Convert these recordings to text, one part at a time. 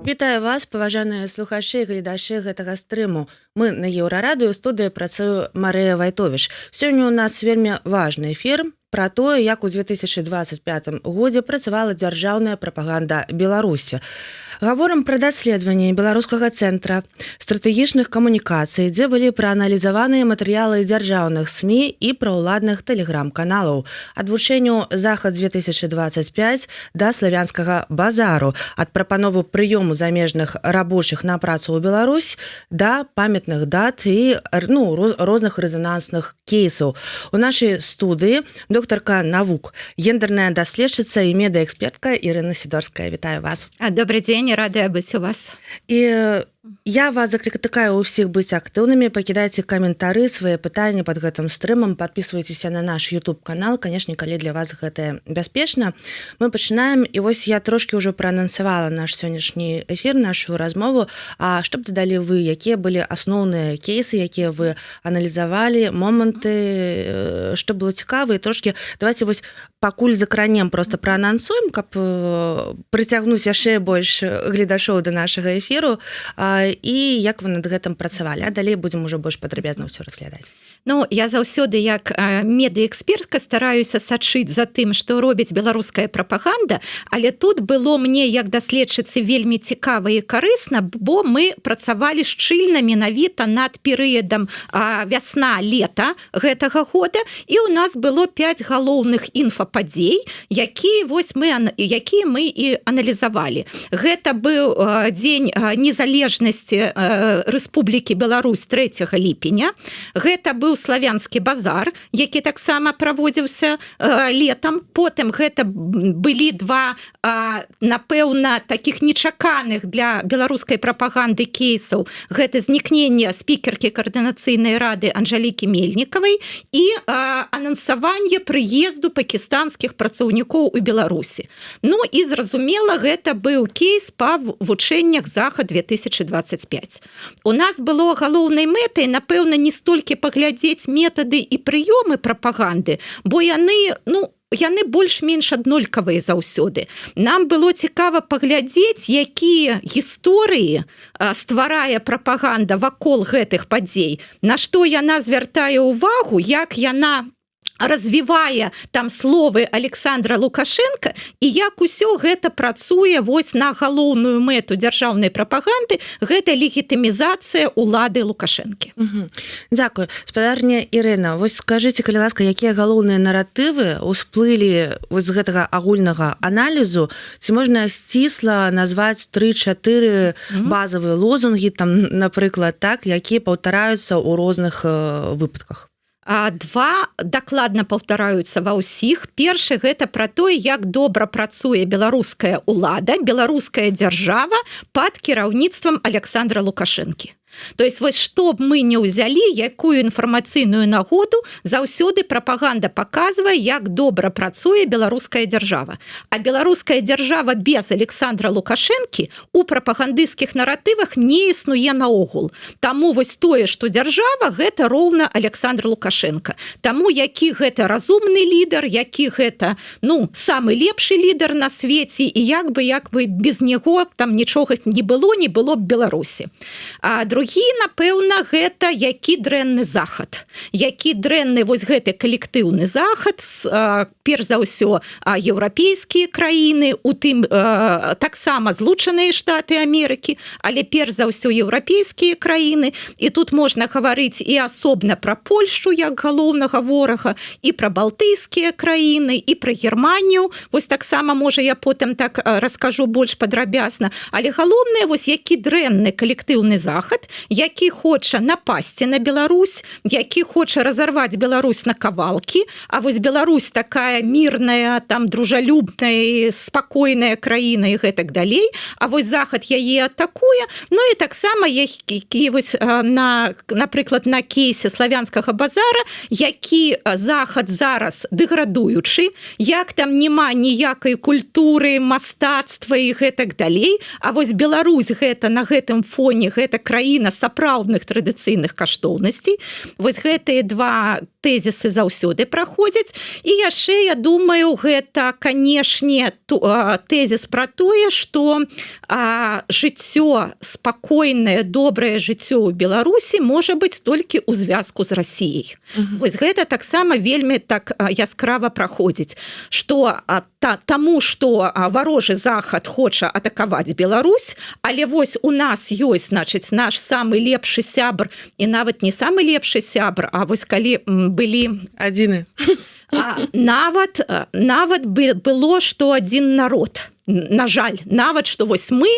Вітаю вас, паважаныя слухачы і гледачы гэтага стрыму. Мы на Еўрарадыё, у студыі працуе Марыя Вайтовіч. Сёння у нас вельмі важны эфір пра тое, як у 2025 годзе працавала дзяржаўная прапаганда Беларусі. Гаворым пра даследаванне Беларускага цэнтра стратэгічных камунікацый, дзе былі прааналізаваныя матэрыялы дзяржаўных СМІ і праўладных тэлеграм-каналаў. Ад вучэнняў «Захад 2025» да славянскага базару, ад прапанову прыёму замежных рабочых на працу ў Беларусь да памятных дат і, ну, розных рэзанансных кейсаў. У нашай студыі доктарка навук, гендерная даследчыца і медыаэкспертка Ірына Сідорская. Вітаю вас. Добрый день, радая быць у вас. І я вас заклікаю ўсіх быць актыўнымі, пакідайце каментары, свае пытанні под гэтым стрымам, подписывайтеся на наш YouTube канал, конечно, калі для вас гэта бяспечна. Мы пачынаем. І вось я трошки ўжо праанансавала наш сённяшні эфір, нашу размову. А што б дадалі вы, якія былі асноўныя кейсы, якія вы аналізавалі, моманты, што было цікава? І трошки давайте вось пакуль закранем, просто праанансуем, каб прыцягнуць яшчэ больш гледачоў до нашага эфіру, і як вы над гэтым працавалі, а далей будзем уже больш падрабязна ўсё разглядаць. Ну, я заўсёды як медыаэкспертка стараюся сачыць за тым, што робіць беларуская прапаганда, але тут было мне як даследчыцы вельмі цікава і карысна, бо мы працавалі шчыльна менавіта над перыядам вясна лета гэтага года, і у нас было 5 галоўных інфападзей, якія вось мы якія мы і аналізавалі. Гэта быў Дзень незалежнасці Рэспублікі Беларусь 3 ліпеня, гэта быў славянскі базар, які таксама праводзіўся летом, потым гэта былі два, напэўна, таких нечаканых для беларускай прапаганды кейсаў: гэта знікненне спікеркі Каардынацыйнай рады Анжалікі Мельнікавай і анансаванне прыезду пакістанскіх працаўнікоў у Беларусі. Ну і, зразумела, гэта быў кейс па вучэннях «Захад 2025». У нас было галоўнай мэтай, напэўна, не столькі паглядзець метады і прыёмы прапаганды, бо яны, ну, яны больш-менш аднолькавыя заўсёды. Нам было цікава паглядзець, якія гісторыі стварае прапаганда вакол гэтых падзей, на што яна звяртае ўвагу, як яна развівае там словы Александра Лукашенко і як усё гэта працуе вось на галоўную мэту дзяржаўнай прапаганды, гэта легітымізацыя улады Лукашэнкі. Дзякую, спадарня Ірына. Вось скажите, калі ласка, якія галоўныя наратывы усплылі вось з гэтага агульнага аналізу? Ці можна сцісла назваць 3-4 базавыя лозунгі там, напрыклад, так, якія паўтараюцца ў розных выпадках? А два дакладна паўтараюцца ва ўсіх. Першы — гэта пра тое, як добра працуе беларуская ўлада, беларуская дзяржава под кіраўніцтвам Александра Лукашэнкі. То есть вось што б мы не ўзялі, якую інфармацыйную нагоду, заўсёды прапаганда паказвае, як добра працуе беларуская дзяржава. А беларуская дзяржава без Александра Лукашэнкі у прапагандысцкіх наратывах не існуе наогул. Таму вось тое, што дзяржава — гэта роўна Александр Лукашенко. Таму які гэта разумны лідар, які гэта, ну, самы лепшы лідар на свеце, і як бы без него там нічога не было, не было б Беларусі. А другі, напэўна, гэта які дрэнны захад, які дрэнны вось гэты калектыўны захад, перш за ўсё еўрапейскія краіны, у тым таксама Злучаныя Штаты Амерыкі, але перш за ўсё еўрапейскія краіны. І тут можна гаварыць і асобна пра Польшу як галоўнага ворага, і пра балтыйскія краіны, і пра Германію. Вось таксама, можа, я потым так раскажу больш падрабязна, але галоўнае вось які дрэнны калектыўны захад, які хоча напасці на Беларусь, які хоча разарваць Беларусь на кавалкі. А вось Беларусь такая мірная там, дружалюбная, спакойная краіна і гэтак далей, А вось захад яе атакуе. Ну і таксама які вось на напрыклад, на кейсе славянскага базара, які захад зараз дэградуючы, як там няма ніякай культуры, мастацтва і гэтак далей, А вось Беларусь — гэта на гэтым фоне гэта краіна карціна сапраўдных традыцыйных каштоўнасцей. Вось гэтыя два тэзісы заўсёды праходзяць. І яшчэ, я думаю, гэта, канешне, тэзіс про тое, что жыццё, спакойнае, добрае жыццё ў Беларусі можа быць толькі ў звязку з Расіяй. Вось гэта таксама вельмі так яскрава праходзіць, что таму что варожы захад хоча атакаваць Беларусь, але вось у нас ёсць, значыць, наш самы лепшы сябр, і нават не самы лепшы сябр, а вось калі былі адзіны. Нават было, что один народ, на жаль, нават что вось мы,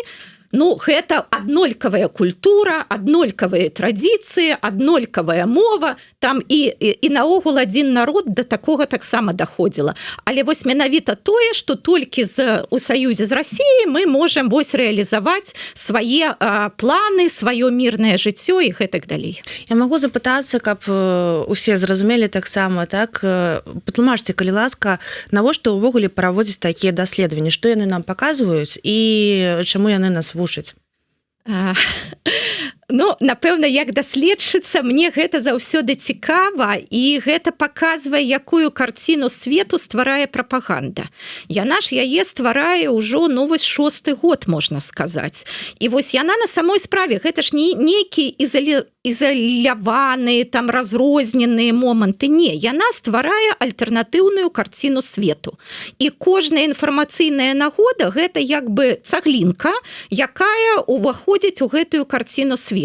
ну, гэта аднолькавая культура, аднолькавыя традыцыі, аднолькавая мова там і наогул адзін народ, да такога таксама даходзіла. Але вось менавіта тое, что толькі у саюзе з Расіяй мы можем вось рэалізаваць свае планы, сваё мірнае жыццё і гэтак далей. Я могу запытацца, каб усе зразумелі таксама, так, патлумачце, калі ласка, навошта ўвогуле праводзіць такія даследаванні, што яны нам паказваюць і чаму яны нас вучаць? Ну, напэўна, як даследчыца мне гэта заўсёды цікава, і гэта паказвае, якую карціну свету стварае прапаганда. Яна ж яе стварае ўжо, ну, вось шосты год, можна сказаць. І вось яна на самой справе, гэта ж не нейкі ізаляваныя там, разрозненыя моманты, не, яна стварае альтэрнатыўную карціну свету. І кожная інфармацыйная нагода — гэта як бы цаглінка, якая уваходзіць у гэтую карціну свету.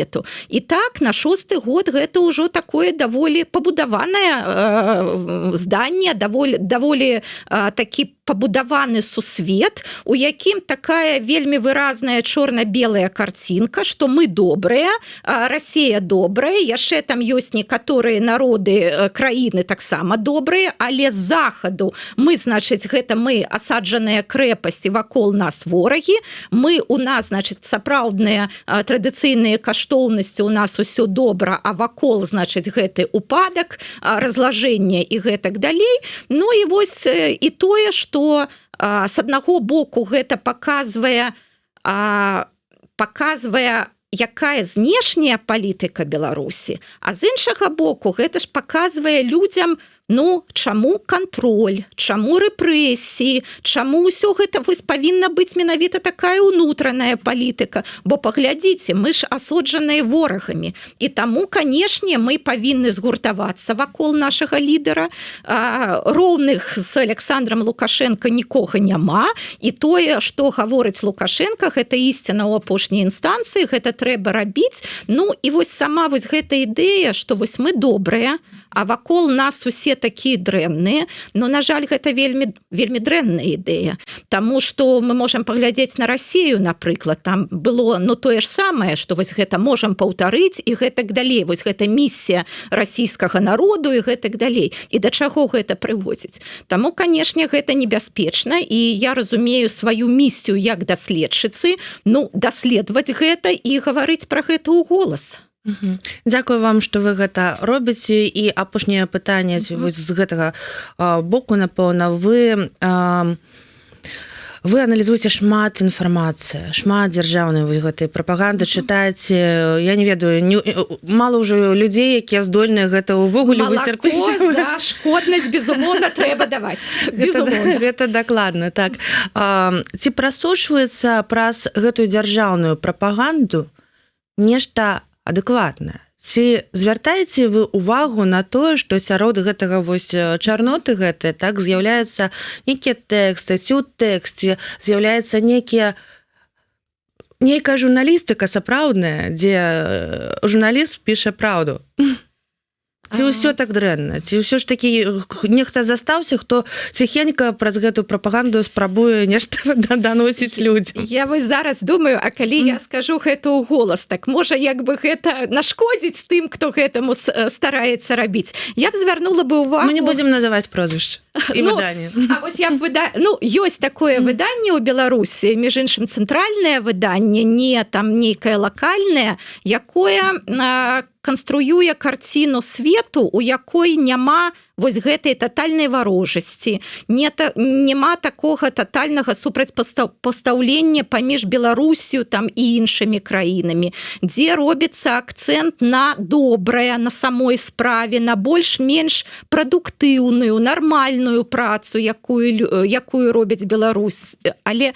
І так на шосты год гэта ўжо такое даволі пабудаванае зданне, даволі такі пабудаваны сусвет, у якім такая вельмі выразная чорна-белая карцінка, что мы добрыя, Расія добрая, яшчэ там ёсць некаторыя народы, краіны таксама добрыя, але з захаду мы, значыць, гэта мы асаджаныя крэпасці, вакол нас ворагі, мы, у нас, значит, сапраўдныя традыцыйныя каштоўнасці, у нас усё добра, а вакол, значыць, гэты упадак, разлажэнне і гэтак далей. Ну і вось і тое, что с аднаго боку гэта паказвае, якая знешняя палітыка Беларусі, а з іншага боку гэта ж паказвае людзям, ну, чаму кантроль, чаму рэпрэсіі, чаму ўсё гэта вось павінна быць менавіта такая ўнутраная палітыка, бо паглядзіце, мы ж асуджаныя ворагамі, і таму, канешне, мы павінны згуртавацца вакол нашага лідара, роўных з Александром Лукашенко нікога няма, і тое, что гаворыць Лукашенко, гэта ісціна ў апошняй інстанцыі, гэта трэба рабіць. Ну і вось сама вось гэта ідэя, что вось мы добрыя, а вакол нас усе такія дрэнныя. Но, на жаль, гэта вельмі, вельмі дрэнная ідэя, таму что мы можем паглядзець на Расію, напрыклад, там было, ну, тое ж самае, что вось гэта можем паўтарыць і гэтак далей, вось гэта місія расійскага народу і гэтак далей, і да чаго гэта прыводзіць. Таму, канешне, гэта небяспечна, і я разумею сваю місію як даследчыцы, ну, даследаваць гэта і гаварыць про гэта ў голас. Дзякую вам, что вы гэта робіце. І апошняе пытанне вось з гэтага боку, напэўна, вы аналізуеце шмат інфармацыі, шмат дзяржаўнай вось гэтай прапаганды чытаеце. Я не ведаю, не, мало ўжо людзей, якія здольныя гэта ўвогуле выцерпець. За шкоднасць, безумоўна, трэба даваць. Гэта дакладна так. Ці прасочваецца праз гэтую дзяржаўную прапаганду нешта адэкватнае? Ці звяртаеце вы увагу на тое, што сярод гэтага вось чарноты гэтай, так, з'яўляюцца нейкія тэксты, ці ў тэксце з'яўляецца нейкая журналістыка сапраўдная, дзе журналіст піша праўду? Ці ўсё так дрэнна, ці ўсё ж такі нехта застаўся, хто ціхенька праз гэтую прапаганду спрабуе нешта даносіць людзям? Я вось зараз думаю, а калі я скажу гэта ў голас, так можа, як бы гэта нашкодзіць тым, хто гэтаму стараецца рабіць. Я б звярнула бы увагу. Мы не будзем называць прозвішча і Ну, выданне. А вось я б ну, ёсць такое выданне ў Беларусі, між іншым, цэнтральнае выданне, не там нейкае лакальнае, якое канструюе карціну свету, у якой няма Вось гэтай тотальнай варожасці не та, няма такога тотальнага супрацьпастаўлення паміж Беларусю там і іншымі краінамі, дзе робіцца акцэнт на добрае на самой справе, на больш-менш прадуктыўную, нармальную працу, якую робяць Беларусь, але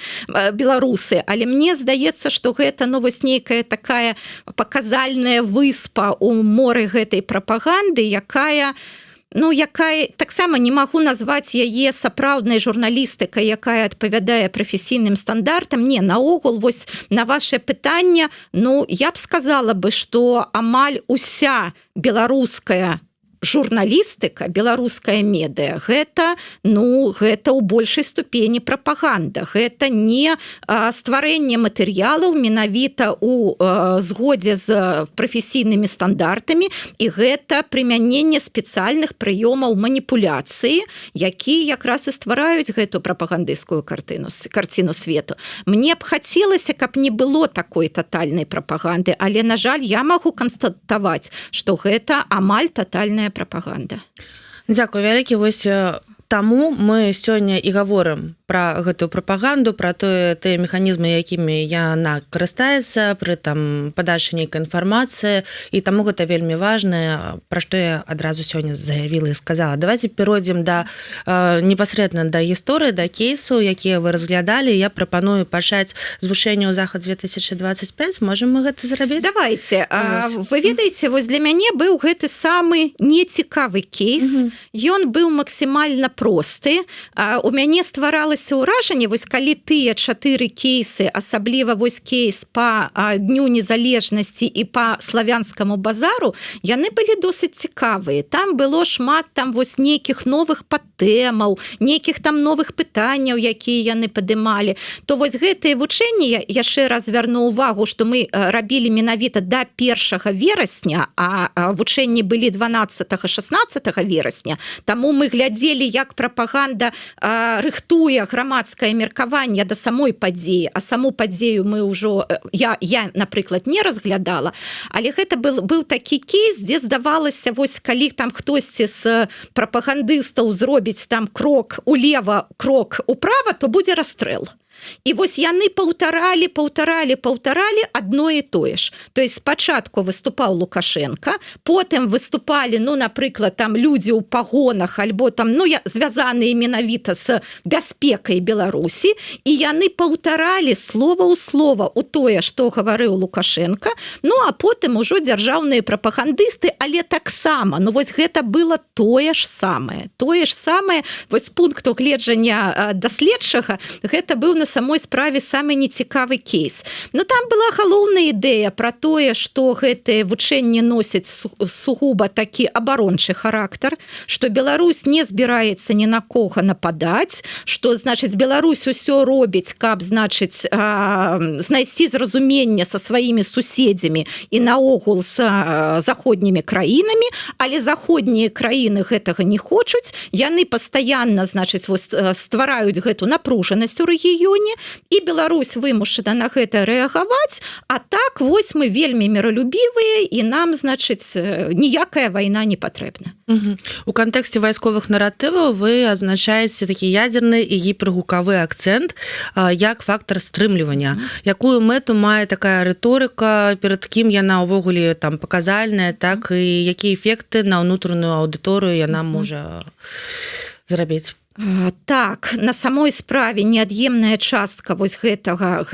беларусы. Але мне здаецца, что гэта, ну, вось нейкая такая паказальная выспа у моры гэтай прапаганды, якая, ну, якая таксама, не магу назваць яе сапраўднай журналістыкай, якая адпавядае прафесійным стандартам. Не, наогул, вось на ваше пытанне, ну, я б сказала бы, что амаль уся беларуская журналістыка, беларуская медыа — гэта, ну, гэта ў большай ступені прапаганда. Гэта не стварэнне матэрыялаў менавіта у згодзе з прафесійнымі стандартамі, і гэта прымяненне спецыяльных прыёмаў маніпуляцыі, якія якраз і ствараюць гэту прапагандысцкую карціну свету. Мне б хацелася, каб не было такой тотальнай прапаганды, але, на жаль, я магу канстатаваць, что гэта амаль тотальная прапаганда. Дзякую вялікі. Вось таму мы сёння і гаворым пра гэтую прапаганду, пра тое, тыя механізмы, якімі яна карыстаецца пры там падачы нейкай інфармацыі, і таму гэта вельмі важна, пра што я адразу сёння заявіла і сказала. Давайте перайдзем да непасрэдна да гісторыі, да кейсу, якія вы разглядалі. Я прапаную пачаць з вучэнняў Захад 2025. Можем мы гэта зрабіць? Давайте. Вы ведаеце, вось для мяне быў гэты самы нецікавы кейс. Ён быў максімальна просты. У мяне стваралася ўражанне, вось калі тыя чатыры кейсы, асабліва вось кейс по Дню незалежнасці і по Славянскаму базару, яны былі досыць цікавыя, там было шмат там вось нейкіх новых падтэмаў, нейкіх там новых пытанняў, якія яны падымалі, то вось гэтыя вучэнні, яшчэ раз вярну увагу, что мы рабілі менавіта до 1 верасня, а вучэнні былі 12, 16 верасня. Таму мы глядзелі, як прапаганда рыхтуе грамадскае меркаванне да самой падзеі, а саму падзею мы ўжо, я, напрыклад, не разглядала. Але гэта был такі кейс, дзе здавалася, вось калі там хтосьці з прапагандыстаў зробіць там крок улева, крок управа, то будзе расстрэл. І вось яны паўтаралі, паўтаралі, паўтаралі адно і тое ж. То есть спачатку выступаў Лукашенко, потым выступалі, ну, напрыклад, там людзі ў пагонах альбо там, ну, я звязаныя менавіта з бяспекай Беларусі, і яны паўтаралі слова ў слова у тое, што гаварыў Лукашенко. Ну а потым ужо дзяржаўныя прапагандысты, але таксама, ну, вось гэта было тое ж самае, тое ж самае. Вось пункту гледжання даследчага гэта быў на самой справе самы нецікавы кейс. Но там была галоўная ідэя про тое, что гэтые вучэнні носяць сугуба такі абарончы характар, что Беларусь не збіраецца ні на кога нападаць, что, значыць, Беларусь усё робіць, каб, значыць, знайсці зразуменне со сваімі суседзямі і наогул з заходнімі краінамі, але заходнія краіны гэтага не хочуць, яны пастаянна, значыць, ствараюць гэту напружанасць у рэгіёне, і Беларусь вымушана на гэта рэагаваць. А так вось мы вельмі міралюбівыя, і нам, значыць, ніякая вайна не патрэбна. У кантэксце вайсковых наратываў вы адзначаеце такі ядзерны і гіпергукавы акцэнт як фактар стрымлівання. Якую мэту мае такая рыторыка, перад кім яна ўвогуле там паказальная, так, і якія эфекты на ўнутраную аўдыторыю яна можа зрабіць? Так, на самой справе неад'емная частка вось гэтага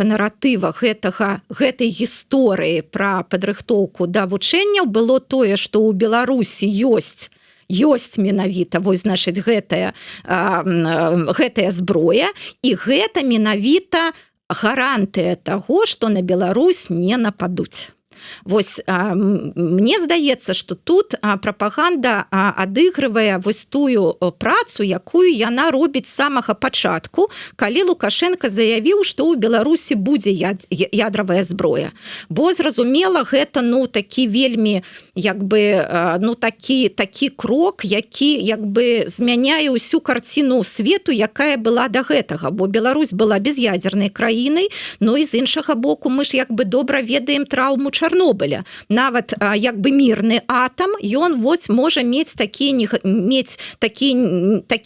наратыва, гэтай гісторыі пра падрыхтоўку да вучэнняў было тое, што ў Беларусі ёсць менавіта вось, значыць, гэтая зброя, і гэта менавіта гарантыя таго, што на Беларусь не нападуць. Вось мне здаецца, что тут прапаганда адыгрывае вось тую працу, якую яна робіць з самага пачатку, калі Лукашенко заявіў, что ў Беларусі будзе ядравая зброя. Бо, зразумела, гэта, ну, такі вельмі, як бы, ну, такі крок, які як бы змяняе ўсю карціну свету, якая была до гэтага, бо Беларусь была без'ядзернай краінай. Ну і з іншага боку, мы ж як бы добра ведаем траўму Чарнобыля. Чарнобыля. Нават як бы мірны атам, ён вось можа мець такі не мець такі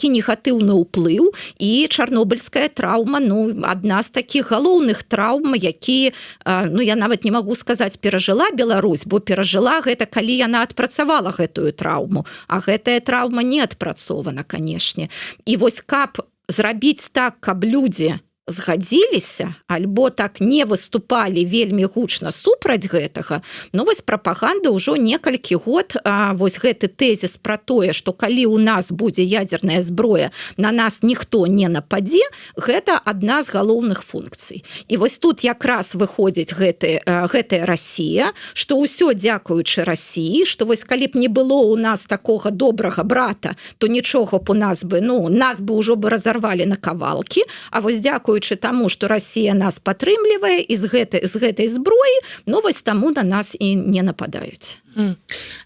негатыўны ўплыў. І чарнобыльская траўма, ну, адна з таких галоўных траўм, які, ну, я нават не могу сказаць, перажыла Беларусь, бо перажыла — гэта калі яна адпрацавала гэтую траўму, а гэтая траўма не адпрацована, канешне. І вось каб зрабіць так, каб людзі згадзіліся альбо так не выступалі вельмі гучна супраць гэтага, ну вось прапаганда ўжо некалькі год вось гэты тэзіс про тое, что калі у нас будзе ядерная зброя, на нас ніхто не нападзе, гэта адна з галоўных функцый. І вось тут якраз выходзіць гэтая Расія, что ўсё дзякуючы Расіі, что вось калі б не было у нас такога добрага брата, то нічога б у нас бы, ну, нас бы ўжо бы разорвали на кавалкі, а вось дзякуючы таму, что Расія нас падтрымлівае і з гэтай зброі, ну вось таму на нас і не нападаюць.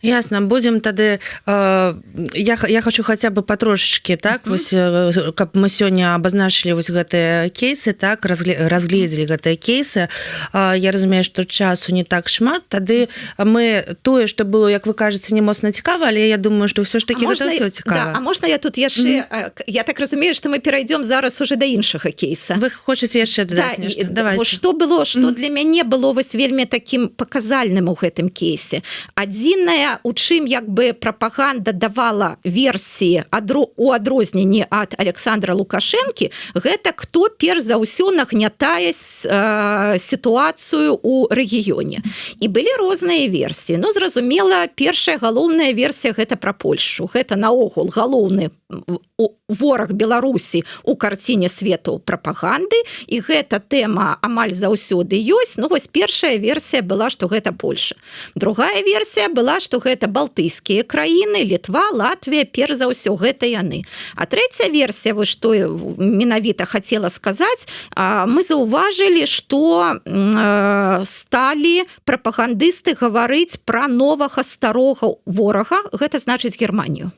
Ясно. Будем тады я хочу хотя бы патрошачки так вось, каб мы сёння абазначылі вось гэтыя кейсы, так, разгледзелі гэтыя кейсы. Я разумею, что часу не так шмат, тады мы тое, что было, як вы кажаце, не моцна цікава, але я думаю, что ўсё ж таки можна, цікава. Да, а можна я тут яшчэ я так разумею, что мы перайдём зараз уже да іншага кейса? Вы хочаце яшчэ? Да, давай. Что было, что для мяне было вось вельмі таким паказальным у гэтым кейсе, адзінае, у чым як бы прапаганда давала версіі у адрозненні ад Александра Лукашэнкі, гэта хто перш за ўсё нагнятае сітуацыю у рэгіёне. І былі розныя версіі. Ну, зразумела, першая галоўная версія — гэта про Польшу. Гэта наогул галоўны вораг Беларусі у карціне свету прапаганды, і гэта тэма амаль заўсёды ёсць. Ну вось, першая версія была, что гэта Польша. Другая версія была, что гэта балтыйскія краіны: Літва, Латвія, перш за ўсё гэта яны. А третья версія, вось что менавіта хотела сказаць, мы заўважылі, что сталі прапагандысты гаварыць про новага старога ворага, гэта значыць Германію.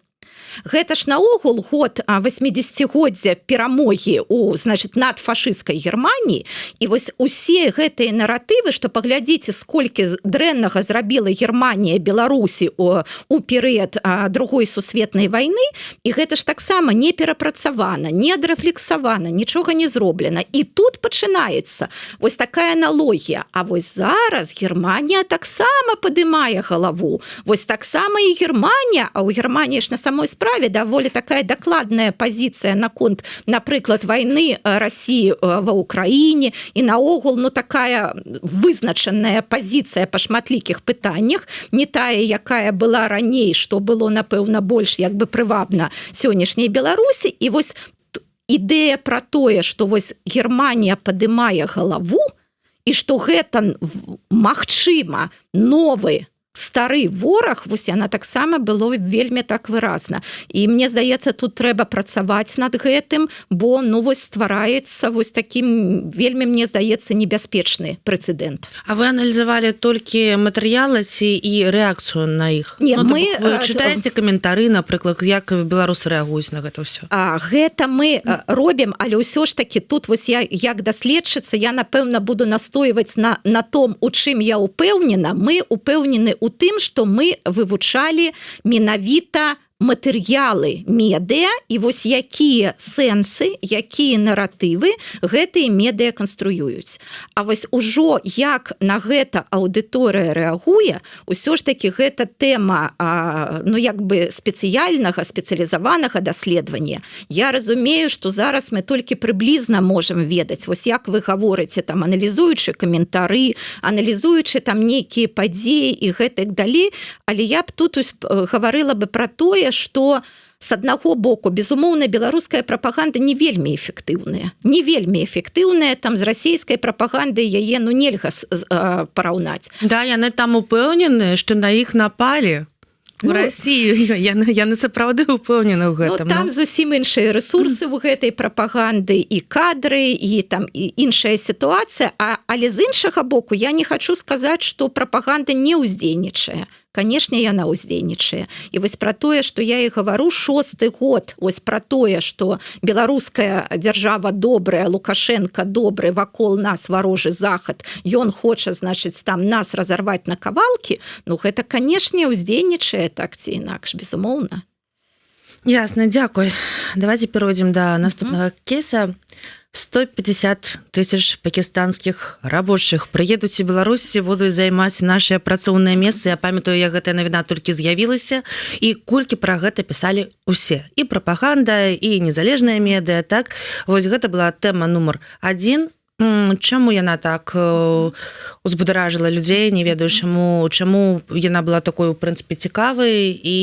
Гэта ж наогул год 80годдзя перамогі у, значит, над фашысцкай Германіі. І вось усе гэтыя наратывы, что паглядзіце, сколькі дрэннага зрабіла Германія Беларусі у перыяд Другой сусветнай войны, і гэта ж таксама не перапрацавана, не адрэфлексавана, нічога не зроблена. І тут пачынаецца вось такая аналогія: А вось зараз Германія таксама падымае галаву, вось таксама і Германія. А у Германіі ж на самой справе даволі такая дакладная пазіцыя наконт, напрыклад, войны Расіі ва Ўкраіне, і наогул, ну, такая вызначаная пазіцыя па шматлікіх пытаннях, не тая, якая была раней, что было, напэўна, больш як бы прывабна сённяшняй Беларусі. І вось ідэя про тое, что вось Германія падымае галаву і что гэта, магчыма, новы стары вораг, вось яна таксама было вельмі так выразна. І мне здаецца, тут трэба працаваць над гэтым, бо, ну, вось ствараецца вось таким вельмі, мне здаецца, небяспечны прэцэдэнт. А вы аналізавалі толькі матэрыялы ці і рэакцыю на іх? Не, ну, мы вы чытаеце каментары, напрыклад, як беларусы рэагуюць на гэта ўсё? А гэта мы робім, але ўсё ж таки тут вось я як даследчыца, я, напэўна, буду настойваць на том, у чым я упэўнена. Мы упэўнены у тым, что мы вывучалі менавіта матэрыялы медыа і вось якія сэнсы, якія наратывы гэтыя медыа канструююць. А вось ужо як на гэта аўдыторыя рэагуе, ўсё ж таки гэта тэма ну, як бы спецыяльнага, спецыялізаванага даследавання. Я разумею, что зараз мы толькі прыблізна можем ведаць, вось як вы гаворыце, там, аналізуючы каментары, аналізуючы там нейкія падзеі і гэтак далей. Але я б тут гаварыла бы про тое, что с аднаго боку, безумоўна, беларуская прапаганда не вельмі эфектыўная, не вельмі эфектыўная, там з расійскай прапаганды яе, ну, нельга параўнаць. Да, яны там упэўнены, что на іх напалі в Ну, Расію. Яны сапраўды упэўнены ў Ну, гэтым. там зусім іншыя ресурсы у гэтай прапаганды, і кадры, і там і іншая сітуацыя. Але з іншага боку, я не хочу сказаць, что прапаганда не ўздзейнічае. Канешне, яна ўздзейнічае. І вось пра тое, что я і гавару шосты год, ось пра тое, что беларуская дзяржава добрая, Лукашенко добры, вакол нас варожы захад, ён хоча, значыць, там нас разорвать на кавалкі. Ну, гэта, канешне, ўздзейнічае так ці інакш, безумоўна. Ясна, дзякуй. Давайте перайдзем да наступнага кейса. 150 тысяч пакістанскіх рабочых прыедуць у Беларусі, будуць займаць наши працоўныя месцы. Я памятаю, як гэтая навіна толькі з'явілася і колькі пра гэта пісалі усе, і прапаганда, і незалежныя медыа. Так вось, гэта была тэма нумар один. Чаму яна так узбударажыла людзей? Не ведаю, чаму яна была такой, у прынцыпе, цікавай, і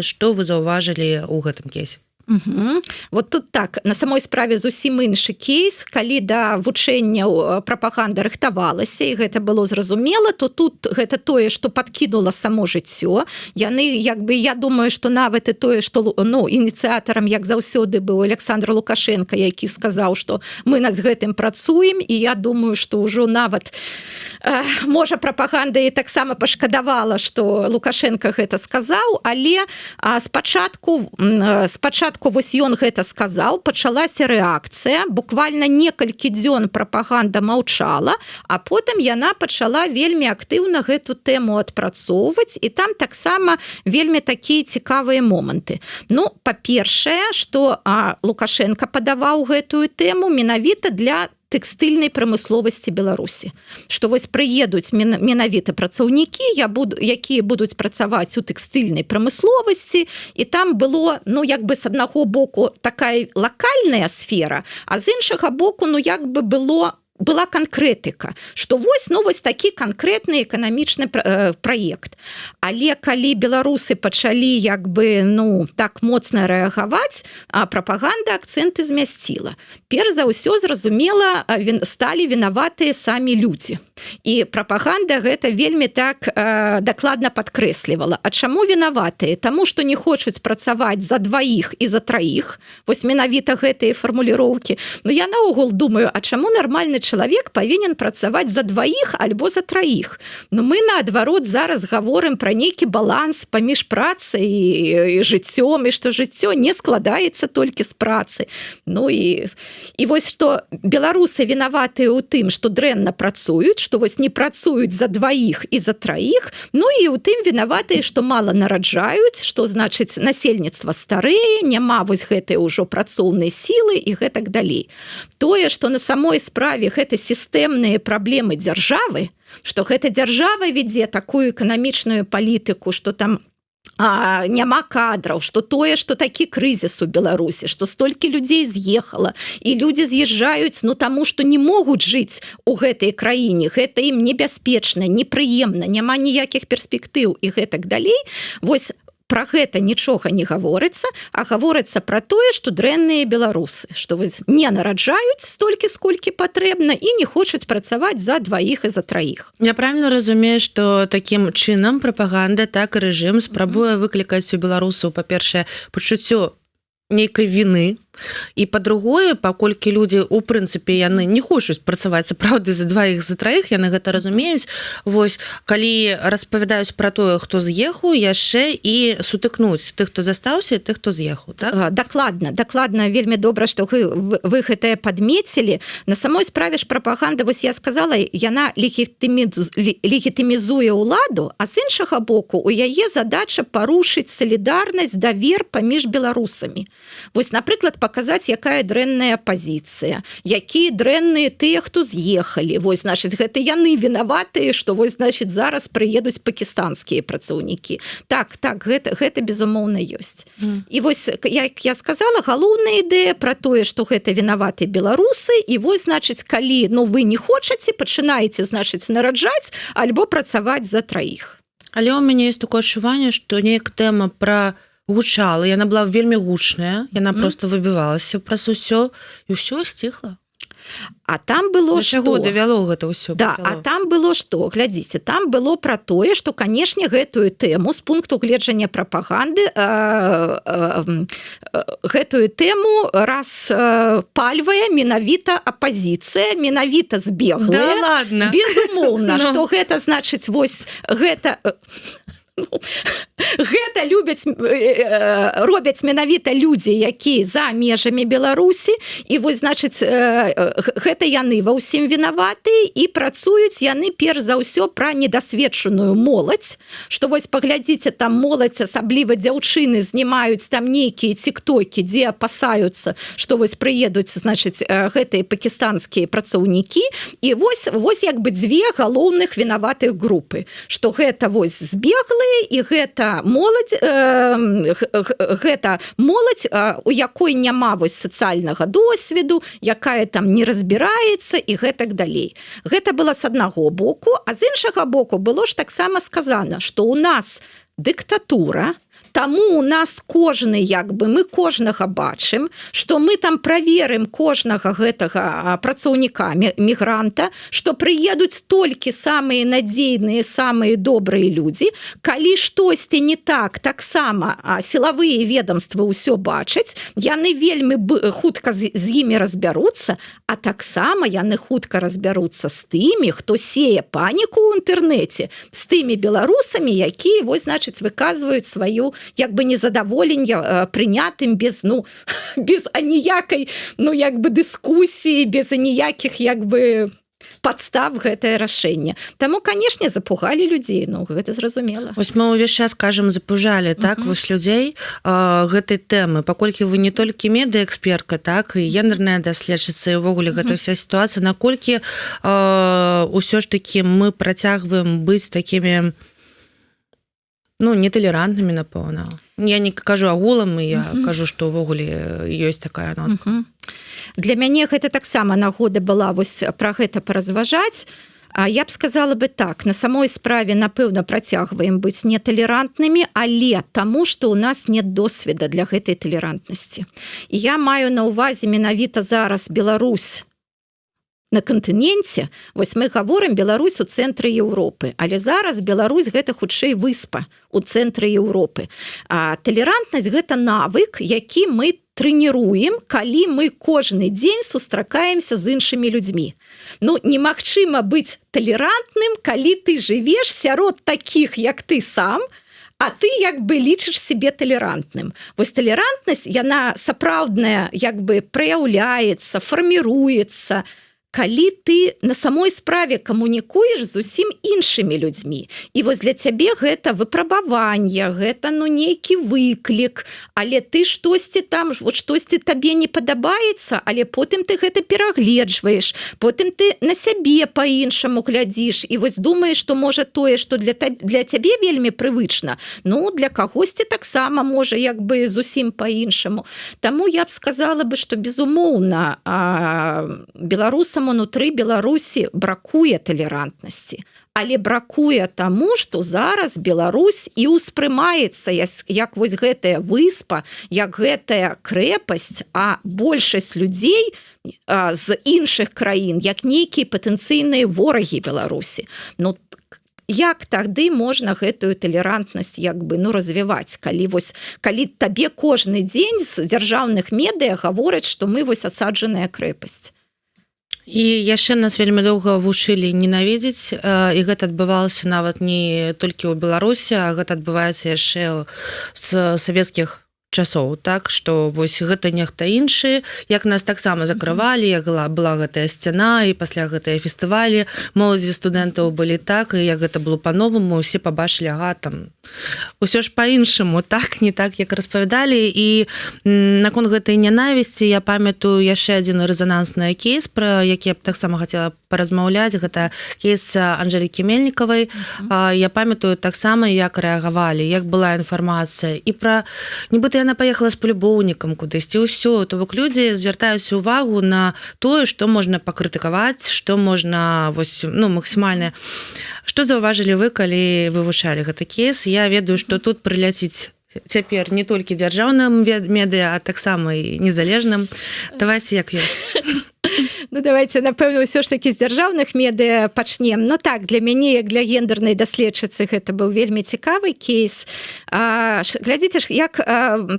што вы заўважылі ў гэтым кейсе? Угу. Вот тут так, на самой справе зусім іншы кейс. Калі да вучэнняў прапаганда рыхтавалася і гэта было зразумела, то тут гэта тое, что подкінула само жыццё. Яны як бы, я думаю, что нават і тое, что, ну, ініцыятарам, як заўсёды, быў Александр Лукашенко, які сказаў, что мы над гэтым працуем, і я думаю, что ўжо нават можа, прапаганда і таксама пашкадавала, что Лукашенко гэта сказаў. Але спачатку вось ён гэта сказаў, пачалася рэакцыя, буквально некалькі дзён прапаганда маўчала, а потым яна пачала вельмі актыўна гэту тэму адпрацоўваць, і там таксама вельмі такія цікавыя моманты. Ну, па-першае, что Лукашенко падаваў гэтую тэму менавіта для тэкстыльнай прамысловасці Беларусі, что вось прыедуць менавіта працаўнікі, я буду якія будуць працаваць у тэкстыльнай прамысловасці. І там было, ну, як бы, с аднаго боку такая лакальная сфера, а з іншага боку, ну, як бы была канкрэтыка, что вось, ну, вось такі канкрэтны эканамічны праект. Але калі беларусы пачалі як бы, ну, так моцна рэагаваць, а прапаганда акцэнты змясціла. Перш за ўсё, зразумела, сталі вінаватыя самі людзі, і прапаганда гэта вельмі так дакладна падкрэслівала. А чаму вінаватыя? Таму что не хочуць працаваць за дваіх і за траіх. Вось менавіта гэтыя фармуліроўкі. Но я наогул думаю, а чаму нармальны чалавек павінен працаваць за дваіх альбо за траіх? Но мы, наадварот, зараз гаворым пра нейкі баланс паміж працай і жыццём, і што жыццё не складаецца толькі з працы. Ну і вось што беларусы вінаватыя ў тым, што дрэнна працуюць, што вось не працуюць за дваіх і за траіх. Ну і ў тым вінаватыя, што мала нараджаюць, што, значыць, насельніцтва старэе, няма вось гэтай ўжо працоўнай сілы і гэтак далей. Тое, што на самой справе гэта сістэмныя праблемы дзяржавы, што гэта дзяржава вядзе такую эканамічную палітыку, что там няма кадраў, что тое, что такі крызіс у Беларусі, что столькі людзей з'ехала, і людзі з'язджаюць, ну, таму что не могуць жыць у гэтай краіне, гэта ім небяспечна, непрыемна, няма ніякіх перспектыў і гэтак далей. Вось про гэта нічога не гаворыцца, а гаворыцца про тое, что дрэнныя беларусы, что вы не нараджаюць столькі, сколькі патрэбна, і не хочуць працаваць за дваіх і за траіх. Я правильно разумею, что таким чынам прапаганда, так, рэжым спрабуе выклікаць у беларусаў, па-першае, пачуццё нейкай вины, і па-другое, паколькі людзі, у прынцыпе, яны не хочуць працаваць сапраўды за дваіх, за траіх, яны гэта разумеюць. Вось калі распавядаюць пра тое, хто з'ехаў, яшчэ і сутыкнуць тых, хто застаўся, і тых, хто з'ехаў, так? Дакладна, вельмі добра, что вы гэтае падмецілі. На самой справе ж прапаганда, вось я сказала, яна легітымізуе ўладу, а з іншага боку, у яе задача парушыць салідарнасць, давер паміж беларусамі. Вось, напрыклад, паказаць, якая дрэнная пазіцыя, якія дрэнныя тыя, хто з'ехалі. Вось, значыць, гэта яны вінаватыя, што вось, значит, зараз прыедуць пакістанскія працаўнікі. Так, гэта безумоўна ёсць. І вось, як я сказала, галоўная ідэя про тое, что гэта вінаваты беларусы, і вось, значыць, калі, ну, вы не хочаце, пачынаеце, значыць, нараджаць альбо працаваць за траіх. Але ў мяне есть такое адчуванне, што неяк тэма пра гучала, яна была вельмі гучная, яна просто выбівалася праз усё, і ўсё сціхла. А там было Да чаго што? давяло гэта ўсё? Да, а там было што? Глядзіце, там было пра тое, што, канешне, гэтую тэму з пункту гледжання прапаганды, гэтую тэму раз пальвае менавіта апазіцыя, менавіта збеглыя. Да ладно? Безумоўна. Ну. Што гэта, значыць, вось гэта Ну, гэта любяць, робяць менавіта людзі, якія за межамі Беларусі. І вось, значыць, гэта яны ва ўсім вінаваты, і працуюць яны перш за ўсё пра недасведчаную моладзь, что вось паглядзіце, там моладзь, асабліва дзяўчыны, знімаюць там нейкія тыктокі, дзе апасаюцца, что вось прыедуць, значыць, гэтыя пакістанскія працаўнікі. І вось як бы дзве галоўных вінаватых групы, что гэта вось збеглыя і гэта моладзь, у якой няма вось сацыяльнага досведу, якая там не разбіраецца і гэтак далей. Гэта было с аднаго боку, а з іншага боку было ж таксама сказана, что у нас дыктатура. Таму у нас кожны, як бы, мы кожнага бачым, что мы там праверым кожнага гэтага працаўніка мігранта, что прыедуць толькі самыя надзейныя, самыя добрыя людзі. Калі штосьці не так, таксама сілавыя ведомствы ўсё бачаць, яны вельмі хутка з імі разбяруцца. А таксама яны хутка разбяруцца з тымі, хто сее паніку ў інтэрнэце, з тымі беларусамі, якія вось, значыць, выказваюць сваю як бы незадаволенне прынятым без, ну, без аніякай, ну, як бы дыскусіі, без аніякіх як бы падстав гэтае рашэнне. Таму, канешне, запугалі людзей, ну, гэта зразумела. Вось мы ўвесь час кажам «запужалі», так, вось людзей гэтай тэмы. Паколькі вы не толькі медыаэкспертка, так, і гендерная даследчыца, і ўвогуле гэта вся сітуацыя, наколькі ўсё ж таки мы працягваем быць такімі, ну, неталерантнымі, напэўна? Я не кажу агулам, і я кажу, што ўвогуле ёсць такая нотка. Для мяне гэта таксама нагода была вось пра гэта паразважаць. А я б сказала бы так: на самой справе, напэўна, працягваем быць неталерантнымі, але таму, что у нас нет досведа для гэтай талерантнасці. І я маю на увазе менавіта зараз Беларусь на кантыненце. Вось мы гаворым: Беларусь у цэнтры Еўропы, але зараз Беларусь — гэта хутчэй выспа у цэнтры Еўропы. А талерантнасць — гэта навык, які мы трэніруем, калі мы кожны дзень сустракаемся з іншымі людзьмі. Ну, немагчыма быць талерантным, калі ты жывеш сярод таких, як ты сам, а ты як бы лічыш себе талерантным. Вось талерантнасць, яна сапраўдная, як бы праяўляецца, фарміруецца, калі ты на самой справе камунікуеш зусім іншымі людзьмі. І вось для цябе гэта выпрабаванне, гэта, ну, нейкі выклік, але ты штосьці там, вот штосьці табе не падабаецца, але потым ты гэта перагледжваеш, потым ты на сябе по-іншаму глядзіш і вось думаеш, что можа, тое, что для цябе вельмі прывычна, ну, для кагосьці таксама можа як бы зусім по-іншаму. Таму я б сказала бы, что, безумоўна, беларусам унутры Беларусі бракуе талерантнасці, але бракуе таму, что зараз Беларусь і ўспрымаецца як вось гэтая выспа, як гэтая крэпасць, а большасць людзей з іншых краін як нейкія патэнцыйныя ворагі Беларусі. Ну, як тады можна гэтую талерантнасць як бы, ну, развіваць, калі вось, калі табе кожны дзень з дзяржаўных медыа гавораць, что мы вось асаджаная крэпасць? І яшчэ нас вельмі доўга вучылі ненавідзець, і гэта адбывалася нават не толькі ў Беларусі, а гэта адбываецца яшчэ з савецкіх часоў, так, что вось гэта нехта іншы, як нас таксама закрывалі, як была гэтая сцяна, і пасля гэтыя фестывалі моладзі, студэнтаў былі, так, і як гэта было по-новаму, усе пабачылі: ага, там усё ж по-іншаму, так, не так, як распавядалі. І наконт гэтай нянавісці я памятаю яшчэ адзін рэзанансны кейс, пра які я б таксама хацела паразмаўляць, гэта кейс Анжелікі Мельнікавай. Я памятаю таксама, як рэагавалі, як была інфармацыя і пра нібыта яна паехала з палюбоўнікам кудысьці, ўсё. То бок людзі звяртаюць увагу на тое, што можна пакрытыкаваць, што можна вось, ну, максімальна. Што заўважылі вы, калі вывучалі гэты кейс? Я ведаю, што тут прыляціць цяпер не толькі дзяржаўным медыа, а таксама і незалежным. Давайте як ёсць. Ну, давайте, напэўна, ўсё ж таки з дзяржаўных медыа пачнем. Ну так, для мяне, як для гендернай даследчыцы, гэта быў вельмі цікавы кейс. Глядзіце ж, як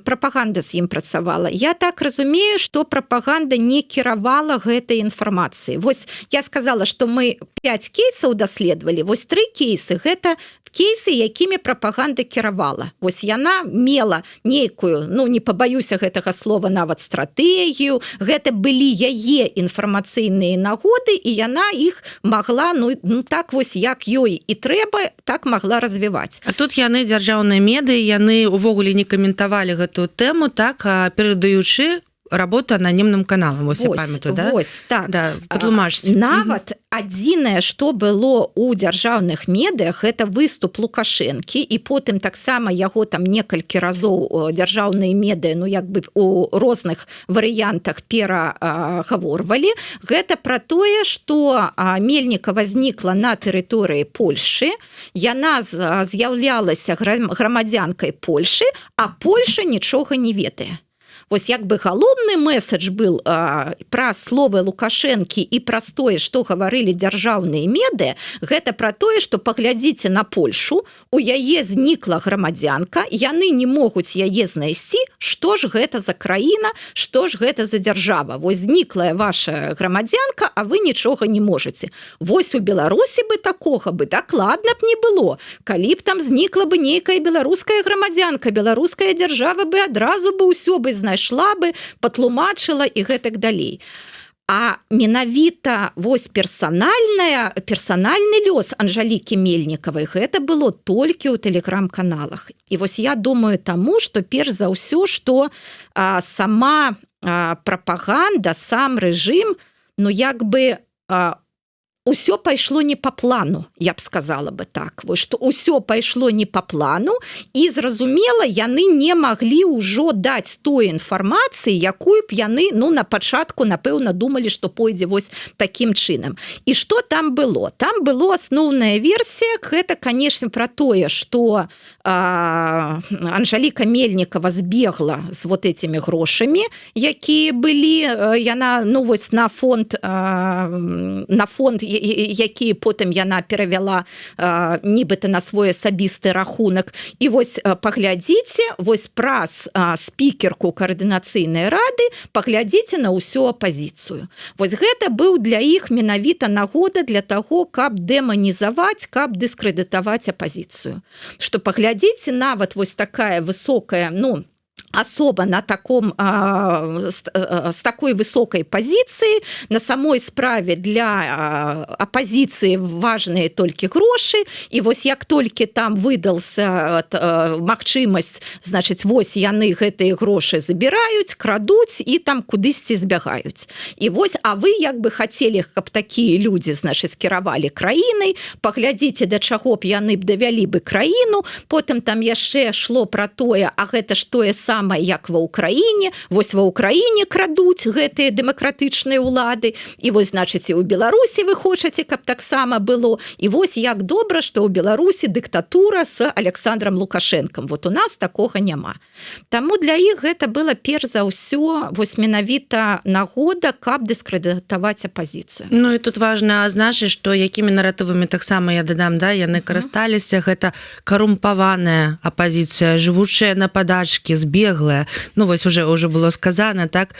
прапаганда з ім працавала. Я так разумею, что прапаганда не кіравала гэтай інфармацыі. Вось я сказала, что мы 5 кейсаў даследавалі. Вось три кейсы — гэта кейсы, якімі прапаганда кіравала. Вось яна мела нейкую, ну, не пабаюся гэтага слова, нават стратэгію. Гэта былі яе інфармацыйныя нагоды, і яна іх могла, ну так вось, як ёй і трэба, так могла развіваць. А тут яны, дзяржаўныя медыі, яны увогуле не каментавалі гэтую тэму, так, перадаючы работу ананімным каналам. Вось, я памятаю, да? Вось, так. Да, патлумачце. Нават адзінае, что было у дзяржаўных медыях, это выступ Лукашэнкі, і потым таксама яго там некалькі разоў дзяржаўныя медыа, ну, як бы у розных варыянтах перагаворвалі. Гэта про тое, что Мельнікава знікла на тэрыторыі Польшы, яна з'яўлялася грамадзянкай Польшы, а Польша нічога не ведае. Вось як бы галоўны месседж был пра словы Лукашэнкі і праз тое, што гаварылі дзяржаўныя медыа, гэта пра тое, што паглядзіце на Польшу, у яе знікла грамадзянка, яны не могуць яе знайсці, што ж гэта за краіна, што ж гэта за дзяржава? Вось зніклая ваша грамадзянка, а вы нічога не можете. Вось у Беларусі бы такога бы дакладна б не было. Калі б там знікла бы нейкая беларуская грамадзянка, беларуская дзяржава бы адразу бы ўсё бы знайшла бы, патлумачыла і гэтак далей. А менавіта вось персанальны лёс Анжалікі Мельнікавай, гэта было толькі ў тэлеграм-каналах. І вось я думаю, таму что перш за ўсё, что сама прапаганда, сам рэжым, ну, як бы ўсё пайшло не по плану, я б сказала бы так, вось, что ўсё пайшло не по плану, і, зразумела, яны не маглі ўжо даць той інфармацыі, якую б яны, ну, на пачатку, напэўна, думалі, что пойдзе вось таким чынам. І что там было? Там было асноўная версія, гэта, конечно, про тое, что Анжаліка Мельнікава збегла з вот этими грошамі, якія былі, яна, ну, вось на фонд, які потым яна перавяла нібыта на свой асабісты рахунак. І вось паглядзіце, вось праз спікерку Каардынацыйнай рады паглядзіце на ўсю апазіцыю. Вось гэта быў для іх менавіта нагода для таго, каб дэманізаваць, каб дыскрэдытаваць апазіцыю, что паглядзіце, нават вось такая высокая, ну, асоба на таком с такой высокой пазіцыі, на самой справе для апазіцыі важныя толькі грошы, і вось як толькі там выдался магчымасць, значит, вось яны гэтыя грошы забіраюць, крадуць і там кудысьці збягаюць. І вось, а вы як бы хацелі, каб такія людзі, значит, кіравалі краінай? Паглядзіце, да чаго б яны б давялі бы краіну. Потым там яшчэ шло про тое: а гэта ж тое самае, як ва Ўкраіне, вось ва Ўкраіне крадуць гэтыя дэмакратычныя ўлады, і вось, значыць, і ў Беларусі вы хочаце, каб таксама было, і вось як добра, что ў Беларусі дыктатура с Александром Лукашенком, вот у нас такога няма. Таму для іх гэта было перш за ўсё вось менавіта нагода, каб дыскрэдытаваць апазіцыю. Ну і тут важна азначыць, што якімі наратывамі таксама, я дадам, да, яны карысталіся: гэта карумпаваная апазіцыя, жывучая на падачкі, збеглая, ну вось уже было сказано, так,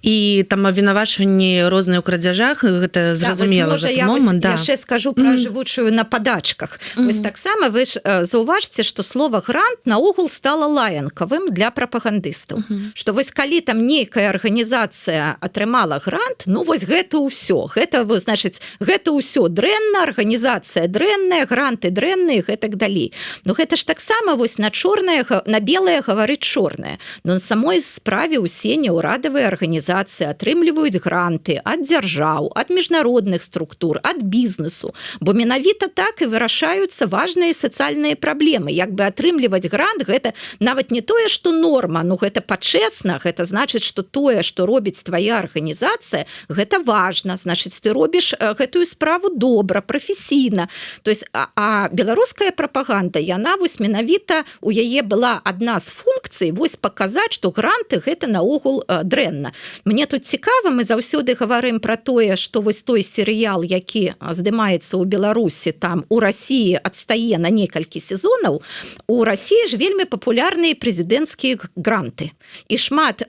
і там абвінавачванні розныя ў крадзяжах, гэта зразумела. Да, я момант, да. Яшчэ скажу про жывучую на падачках. Вось таксама вы ж заўважце, что слова «грант» наогул стала лаянкавым для прапагандыстаў, что вось калі там нейкая арганізацыя атрымала грант, ну вось гэта ўсё, гэта вы, значыць, гэта ўсё дрэнна, арганізацыя дрэнная, гранты дрэнныя, гэтак далей. Но гэта ж таксама вось на чорнае на белае гаварыць чорнае. Но на самой справе усе неўрадавыя арганізацыі атрымліваюць гранты ад дзяржаў, ад міжнародных структур, ад бізнесу, бо менавіта так і вырашаюцца важныя сацыяльныя праблемы. Як бы атрымліваць грант — гэта нават не тое что норма, ну, гэта пачэсна, гэта значыць, что тое, что робіць твоя арганізацыя, гэта важна, значыць, ты робіш гэтую справу добра, прафесійна. То есть а беларуская прапаганда, яна вось менавіта, у яе была адна з функцый вось. вось паказаць, что гранты — гэта наогул дрэнна. Мне тут цікава, мы заўсёды гаварым про тое, что вось той серыял, які здымаецца ў Беларусі, там у России адстае на некалькі сезонаў. У России ж вельмі папулярныя прэзідэнцкія гранты, і шмат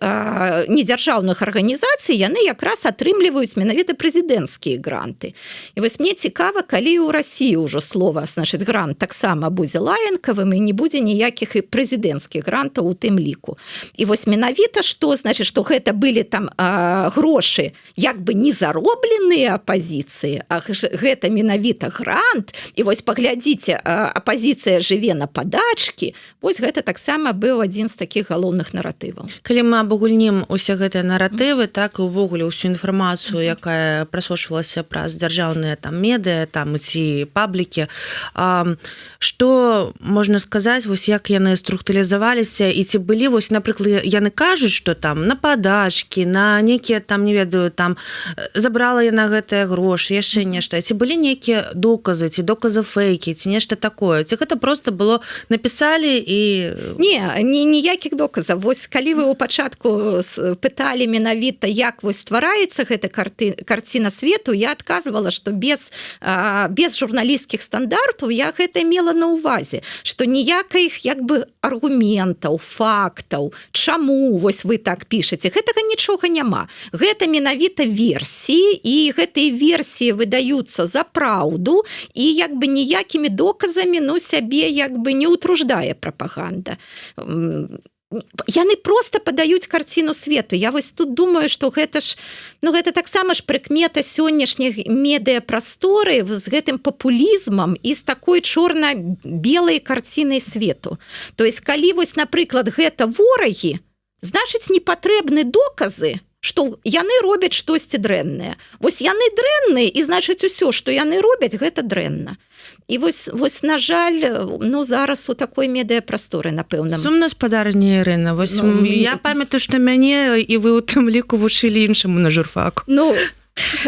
недзяржаўных арганізацый, яны якраз атрымліваюць менавіта прэзідэнцкія гранты. І вось мне цікава, калі ў России ўжо слова, значит, грант таксама будзе лаянкавым і не будзе ніякіх і прэзідэнцкіх грантаў у тым ліку. І вось менавіта что, значит, что гэта былі там грошы як бы не заробленыя апазіцыі, а гэта менавіта грант, і вось паглядзіце, апазіцыя жыве на падачкі. Вось гэта таксама быў адзін з таких галоўных наратываў. Калі мы абагульнім усе гэтыя наратывы, так, і увогуле ўсю інфармацыю, якая прасочвалася праз дзяржаўныя там медыа там ці паблікі, что можна сказаць, вось як яны структуралізаваліся і ці былі вось, напрыклад, яны кажуць, что там на падачкі, на некія там, не ведаю, там забрала яна гэтыя грошы, яшчэ нешта, ці былі нейкія доказы, ці доказы фэйкі, ці нешта такое, ці гэта просто было напісалі і Не, ніякіх доказаў. Вось калі вы у пачатку пыталі менавіта, як вось ствараецца гэта карціна свету, я адказвала, что без журналісцкіх стандартаў. Я гэта мела на увазе, что ніякіх як бы аргументаў, фактаў, чаму вось вы так пішаце, гэтага нічога няма. Гэта менавіта версіі, і гэтыя версіі выдаюцца за праўду, і як бы ніякімі доказамі, ну, сябе як бы не утруждае прапаганда, яны просто падаюць карціну свету. Я вось тут думаю, что гэта ж, ну, гэта таксама ж прыкмета сённяшніх медыяпрасторы з гэтым папулізмам і з такой чорна-белай карцінай свету. То есть калі вось, напрыклад, гэта ворагі, значыць, не патрэбны доказы, что яны робяць штосьці дрэннае. Вось яны дрэнныя, і значыць, усё, что яны робяць, гэта дрэнна. І вось, на жаль, ну, зараз у такой медыяпрасторы, напэўна. Сумна, спадарня Ірына. Вось, ну, я памятаю, што мяне і вы у тым ліку вучылі іншаму на журфаку. Ну,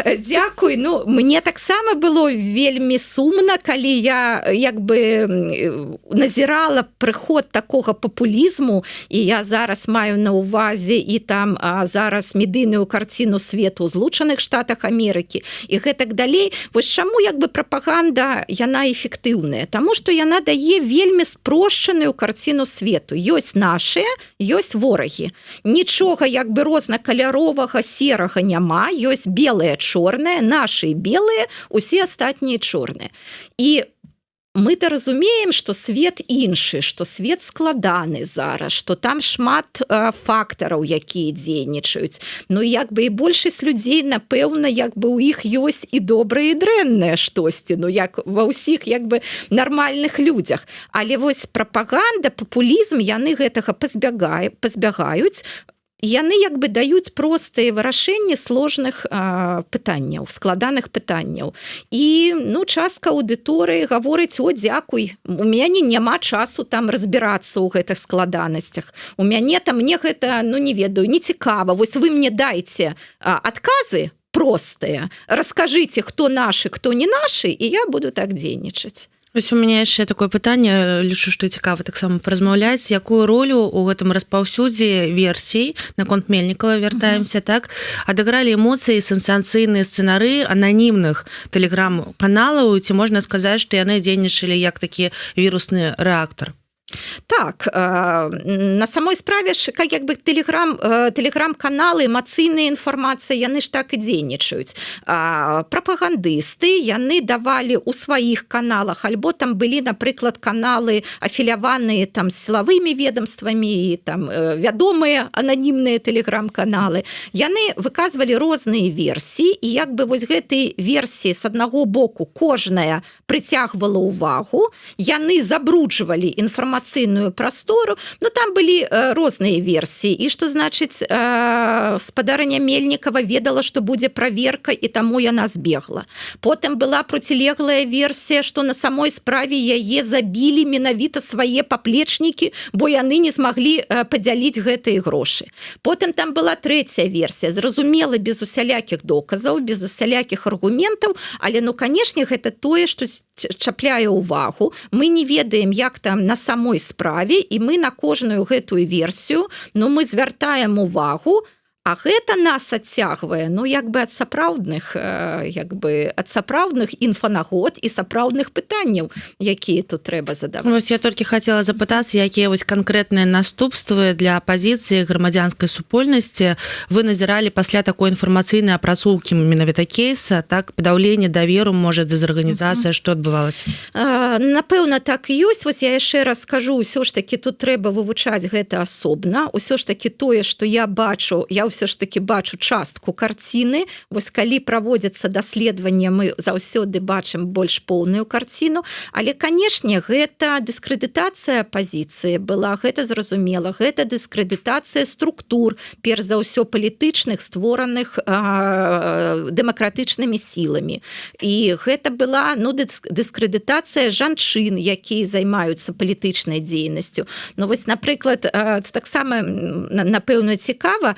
дзякуй. Ну, мне таксама было вельмі сумна, калі я як бы назірала прыход такога папулізму, і я зараз маю на увазе і там зараз медыйную карціну свету ў Злучаных Штатах Амерыкі і гэтак далей. Вось чаму як бы прапаганда, яна эфектыўная? Таму что яна дае вельмі спрошчаную карціну свету: ёсць наши, ёсць ворагі, нічога як бы рознакаляровага, серага няма, ёсць белые, чорныя, наши белыя, усе астатнія чорныя. І мы-то разумеем, что свет іншы, что свет складаны зараз, что там шмат фактараў, якія дзейнічаюць. Ну, як бы і большасць людзей, напэўна, як бы у іх ёсць і добрыя, і дрэннае штосьці, ну, як ва ўсіх як бы нармальных людзях. Але вось прапаганда, папулізм, яны гэтага пазбягаюць, яны як бы даюць простыя вырашэнні сложных пытанняў, складаных пытанняў. І, ну, частка аўдыторыі гаворыць: «О, дзякуй, у мяне няма часу там разбірацца ў гэтых складанасцях, у мяне там, мне гэта, ну, не ведаю, не цікава. Вось вы мне дайце адказы простыя, расскажите, хто нашы, хто не нашы, і я буду так дзейнічаць». Вось у меня яшчэ такое пытанне, лічу, што цікава таксама паразмаўляць: якую ролю у гэтым распаўсюдзе версій наконт Мельнікова, вяртаемся, так, адыгралі эмоцыі, сенсацыйныя сцэнары ананімных тэлеграм-каналаў? Ці можна сказаць, што яны дзейнічалі як такі вірусны рэактар? Так, на самой справе ж, как як бы тэлеграм-каналы, эмацыйная інфармацыя, яны ж так і дзейнічаюць. Прапагандысты, яны давалі ў сваіх каналах, альбо там былі, напрыклад, каналы, афіляваныя там сілавымі ведомствамі, і там вядомыя ананімныя тэлеграм-каналы, яны выказвалі розныя версіі. І як бы вось гэтай версіі, с аднаго боку, кожная прыцягвала ўвагу, яны забруджвалі інфармацыйную прастору. Но там былі розныя версіі, і что, значыць, спадарыня Мельнікова ведала, что будзе праверка, і таму яна збегла. Потым была процілеглая версія, что на самой справе яе забілі менавіта свае паплечнікі, бо яны не змаглі падзяліць гэтыя грошы. Потым там была трэцяя версія, зразумела, без усялякіх доказаў, без усялякіх аргументаў, але, ну, канешне, гэта тое, что чапляе увагу. Мы не ведаем, як там на самой справе. самой справе, і мы на кожную гэтую версію, но мы звяртаем увагу. А гэта нас адцягвае, ну, як бы ад сапраўдных, як бы ад сапраўдных інфанагод і сапраўдных пытанняў, якія тут трэба задаваць. Вось я толькі хацела запытацца, якія вось канкрэтныя наступствы для апазіцыі, грамадзянскай супольнасці вы назіралі пасля такой інфармацыйнай апрацоўкі менавіта кейса, так, падаўленне даверу, можа, дэзарганізацыя, што адбывалася? Напэўна, так і ёсць. Вось я яшчэ раз скажу, ўсё ж таки тут трэба вывучаць гэта асобна. Ўсё ж таки тое, что я бачу, я ўсё ж таки бачу частку карціны. Вось калі праводзіцца даследаванне, мы заўсёды бачым больш поўную карціну. Але, канешне, гэта дыскрэдытацыя апазіцыі была, гэта зразумела, гэта дыскрэдытацыя структур, перш за ўсё палітычных, створаных дэмакратычнымі сіламі, і гэта была, ну, дыскрэдытацыя жанчын, якія займаюцца палітычнай дзейнасцю. Ну вось, напрыклад, таксама, напэўна, цікава,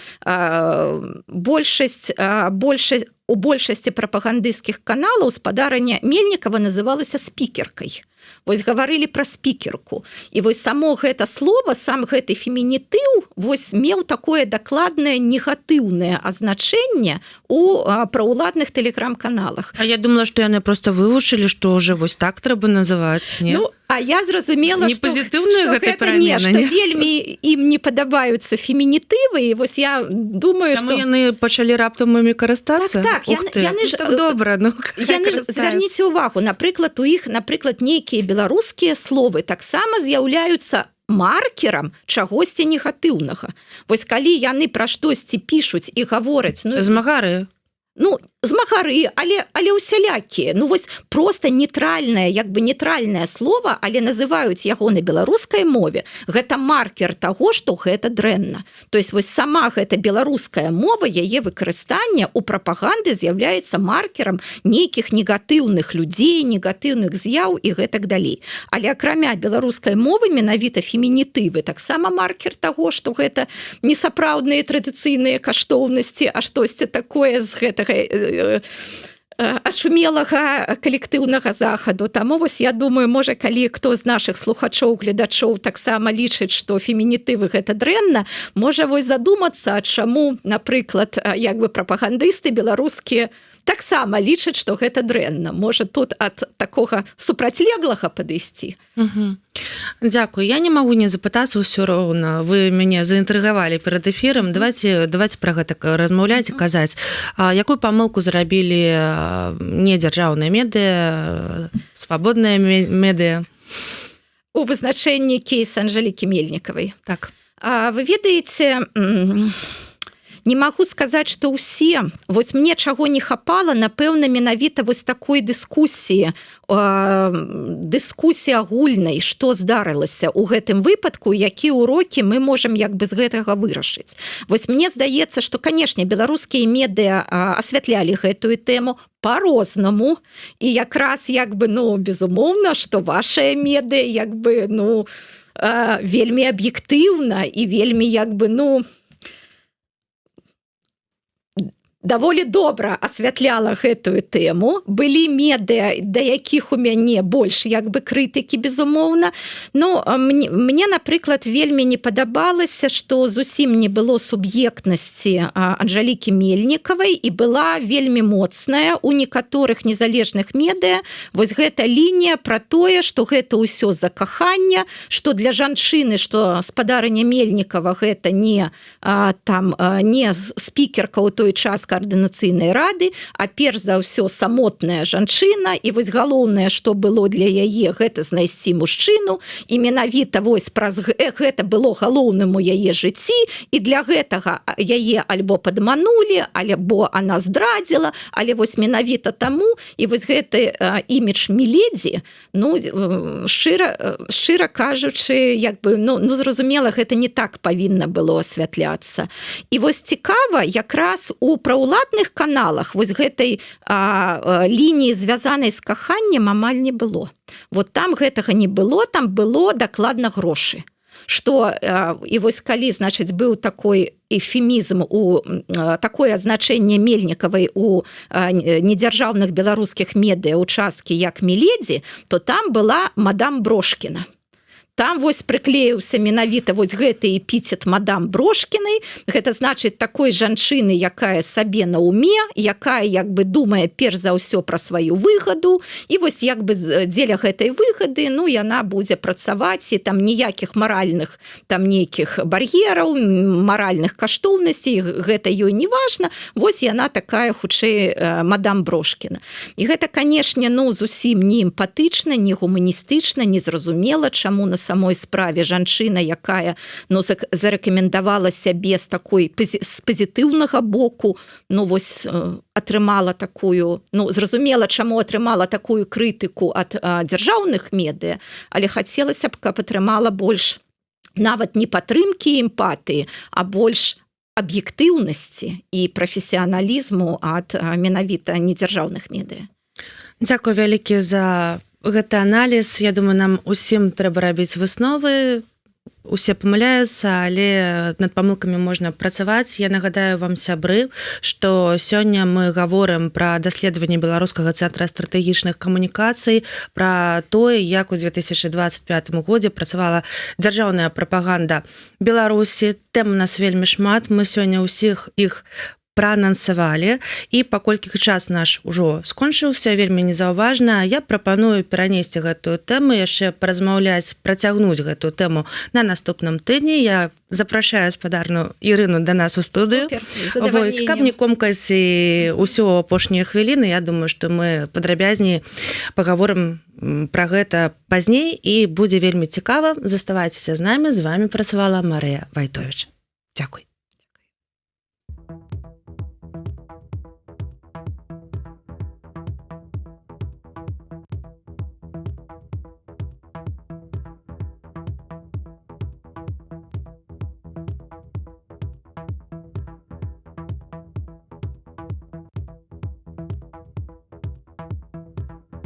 большасць большасць у большасці прапагандысцкіх каналаў спадарыня Мельнікава называлася спікеркай. Вось гаварылі пра спікерку, і вось само гэта слово, сам гэты фемінітыў вось меў такое дакладнае негатыўнае азначэнне у праўладных тэлеграм-каналах. А я думала, что яны просто вывучылі, что уже вось так трэба называть, не? Ну, а я зразумела, не пазітыўная што гэта гэта не, перамена, што не? Вельмі ім не падабаюцца фемінітывы, і вось я думаю, Таму что яны пачалі раптам імі карыстацца. Так, Ух ты. яны Ну, так добра, ну, хай яны ж, карыстаюцца. звярніце увагу, напрыклад, у іх, напрыклад, нейкія беларускія словы таксама з'яўляюцца маркерам чагосьці негатыўнага. Вось калі яны пра штосьці пішуць і гавораць, ну, Змагары. Ну, змагары, але усялякія, ну вось просто нейтральное, як бы нейтральное слово, але называюць яго на беларускай мове, гэта маркер того, что гэта дрэнна. То есть вось сама гэта беларуская мова, яе выкарыстанне у прапаганды з'яўляецца маркерам нейкіх негатыўных людзей, негатыўных з'яў і гэтак далей. Але акрамя беларускай мовы, менавіта фемінітывы таксама маркер того, что гэта не сапраўдныя традыцыйныя каштоўнасці, а штосьці такое з гэтага ачумелага калектыўнага захаду. Таму вось я думаю, можа, калі хто з наших слухачоў, гледачоў таксама лічыць, што фемінітывы — гэта дрэнна, можа, вось задумацца, чаму, напрыклад, як бы прапагандысты беларускія таксама лічаць, што гэта дрэнна. Можа, тут ад такога супрацьлеглага падысці. Дзякую. Я не магу не запытацца ўсё роўна. Вы мяне заінтрыгавалі перад эфірам. Давайте пра гэта размаўляць і казаць. Якую памылку зрабілі недзяржаўныя медыа, свабодныя медыа? У вызначэнні кейса Анжалікі Мельнікавай? Так. Вы ведаеце, не магу сказаць, што ўсе. Вось мне чаго не хапала, напэўна, менавіта вось такой дыскусіі агульнай, што здарылася ў гэтым выпадку, які урокі мы можам як бы з гэтага вырашыць. Вось мне здаецца, што, канешне, беларускія медыа асвятлялі гэтую тэму по-рознаму, і якраз як бы, ну, безумоўна, што ваша медыа як бы, ну, вельмі аб'ектыўна і вельмі як бы, ну, даволі добра асвятляла гэтую тэму. Былі медыа, да якіх у мяне больш як бы крытыкі, безумоўна. Но мне, напрыклад, вельмі не падабалася, что зусім не было суб'ектнасці Анжалікі Мельнікавай, і была вельмі моцная у некаторых незалежных медыа вось гэта лінія про тое, что гэта ўсё за кахання, что для жанчыны, что спадарыня Мельнікава гэта не там не спікерка ў той час Каардынацыйнай рады, а перш за ўсё самотная жанчына, і вось галоўнае, что было для яе, гэта знайсці мужчыну, і менавіта вось праз гэта было галоўным у яе жыцці, і для гэтага яе альбо падманулі, альбо она здрадзіла, але вось менавіта таму. І вось гэты імідж міледзі, ну, шчыра кажучы, як бы, ну, зразумела, гэта не так павінна было асвятляцца. І вось цікава, якраз у праўладных каналах вось гэтай лініі, звязанай з каханнем, амаль не было. Вот там гэтага не было, там было дакладна грошы, что і вось калі, значыць, быў такой эфемізм у такое азначэнне Мельнікавай у недзяржаўных беларускіх медыа участкі як міледзі, то там была мадам Брошкіна. Там вось прыклеіўся менавіта вось гэты эпітет мадам Брошкінай. Гэта значыць, такой жанчыны, якая сабе на уме, якая як бы думае перш за ўсё пра сваю выгаду, і вось як бы дзеля гэтай выгады, ну, яна будзе працаваць, і там ніякіх маральных там нейкіх бар'ераў, маральных каштоўнасцей, гэта ёй не важна. Вось яна такая хутчэй мадам Брошкіна. І гэта, канешне, ну, зусім не эмпатычна, не гуманістычна. Незразумела, чаму на самой справе жанчына, якая, ну, зарэкамендавала сябе з такой з пазітыўнага боку, ну вось атрымала такую, ну, зразумела, чаму атрымала такую крытыку ад дзяржаўных медыа, але хацелася б, каб атрымала больш нават не падтрымкі, эмпатыі, а больш аб'ектыўнасці і прафесіяналізму ад менавіта недзяржаўных медыа. Дзякуй вялікі за гэты аналіз. Я думаю, нам усім трэба рабіць высновы. Усе памыляюцца, але над памылкамі можна працаваць. Я нагадаю вам, сябры, что сёння мы гаворым пра даследаванне Беларускага цэнтра стратэгічных камунікацый, пра тое, як у 2025 годзе працавала дзяржаўная прапаганда Беларусі. Тэм у нас вельмі шмат, мы сёння ўсіх іх праанансавалі, і паколькі час наш ужо скончыўся вельмі незаўважна, я прапаную перанесці гэтую тэму, яшчэ паразмаўляць, працягнуць гэтую тэму на наступным тыдні. Я запрашаю спадарну Ірыну да нас у студыю. Вось, каб не комкаць і ўсё апошнія хвіліны, я думаю, што мы падрабязней пагаворым пра гэта пазней, і будзе вельмі цікава. Заставайцеся з намі. З вами працавала Марыя Вайтович. Дзякуй.